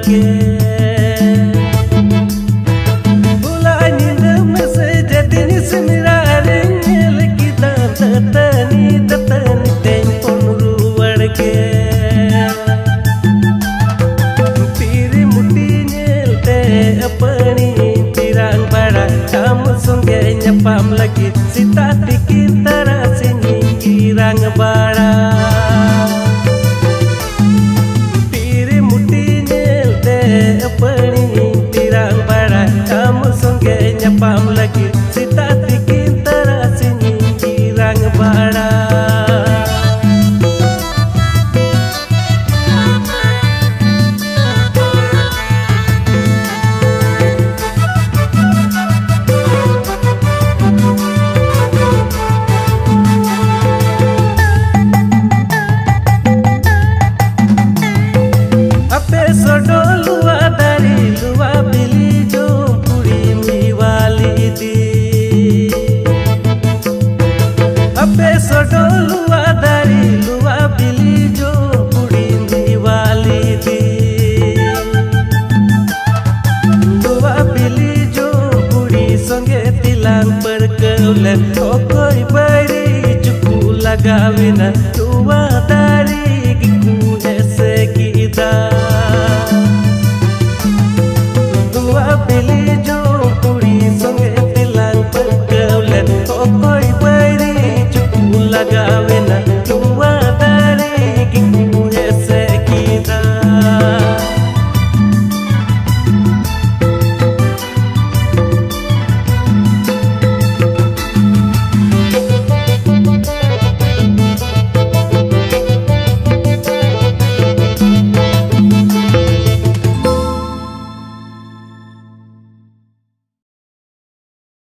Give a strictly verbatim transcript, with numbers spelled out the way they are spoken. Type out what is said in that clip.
ᱜᱮ᱾ ᱦᱚᱞᱟ ᱧᱤᱫᱟᱹ ᱢᱮᱥᱮᱡᱽ ᱫᱤᱱᱤᱥ ᱢᱤᱨᱟ ᱨᱮ ᱧᱮᱞ ᱠᱮᱫᱟ, ᱫᱟᱹᱛᱟᱹᱱᱤ ᱫᱟᱹᱛᱟᱹᱱᱤ ᱛᱮᱧ ᱯᱷᱳᱱ ᱨᱩᱣᱟᱹᱲ ᱜᱮ᱾ ᱛᱤᱨᱤ ᱢᱩᱴᱤ ᱧᱮᱞ ᱛᱮ ᱟᱹᱯᱟᱹᱲᱤ ᱛᱤᱨᱟᱝ ᱵᱟᱲᱟ, ᱟᱢ ᱥᱚᱸᱜᱮ ᱧᱟᱯᱟᱢ ᱞᱟᱹᱜᱤᱫ ᱥᱮᱛᱟᱜ ᱛᱤᱠᱤᱱ ᱛᱟᱨᱟᱥᱤᱧ ᱤᱧ ᱜᱤᱨᱟᱝ ᱵᱟᱲᱟ᱾ ᱛᱤᱨᱤ ᱢᱩᱴᱤ ᱧᱮᱞ ᱛᱮ ᱟᱹᱯᱟᱹᱲᱤᱧ ᱛᱤᱨᱟᱝ ᱵᱟᱲᱟ, ᱟᱢ ᱥᱚᱸᱜᱮ ᱧᱟᱯᱟᱢ ᱞᱟᱹᱜᱤᱫ ᱥᱮᱛᱟᱜ ᱛᱤᱠᱤᱱ ᱛᱟᱨᱟᱥᱤᱧ ᱤᱧ ᱜᱤᱨᱟᱝ ᱵᱟᱲᱟ᱾ ᱟᱯᱮ ᱥᱚᱰᱚ ᱞᱩᱣᱟ ᱫᱟᱨᱮ ᱞᱩᱣᱟ ᱵᱤᱞᱤ ᱡᱚᱢ ᱠᱩᱲᱤ ᱢᱤᱣᱟᱞᱤ ᱫᱤ᱾ ᱟᱯᱮ ᱥᱚᱰᱚ ᱞᱩᱣᱟ ᱫᱟᱨᱮ ᱞᱩᱣᱟ ᱵᱤᱞᱤ ᱡᱚᱢ ᱠᱩᱲᱤ ᱢᱤᱣᱟᱞᱤ ᱫᱤ᱾ ᱞᱩᱣᱟ ᱵᱤᱞᱤ ᱡᱚᱢ ᱠᱩᱲᱤ ᱥᱚᱸᱜᱮ ᱛᱤᱞᱟᱝ ᱯᱟᱹᱨᱠᱟᱹᱣ ᱞᱮᱱ ᱚᱠᱚᱭ ᱵᱟᱹᱲᱤ ᱪᱩᱠᱩ ᱞᱟᱜᱟᱣᱮᱱᱟ ᱞᱩᱣᱟ ᱫᱟᱨᱮ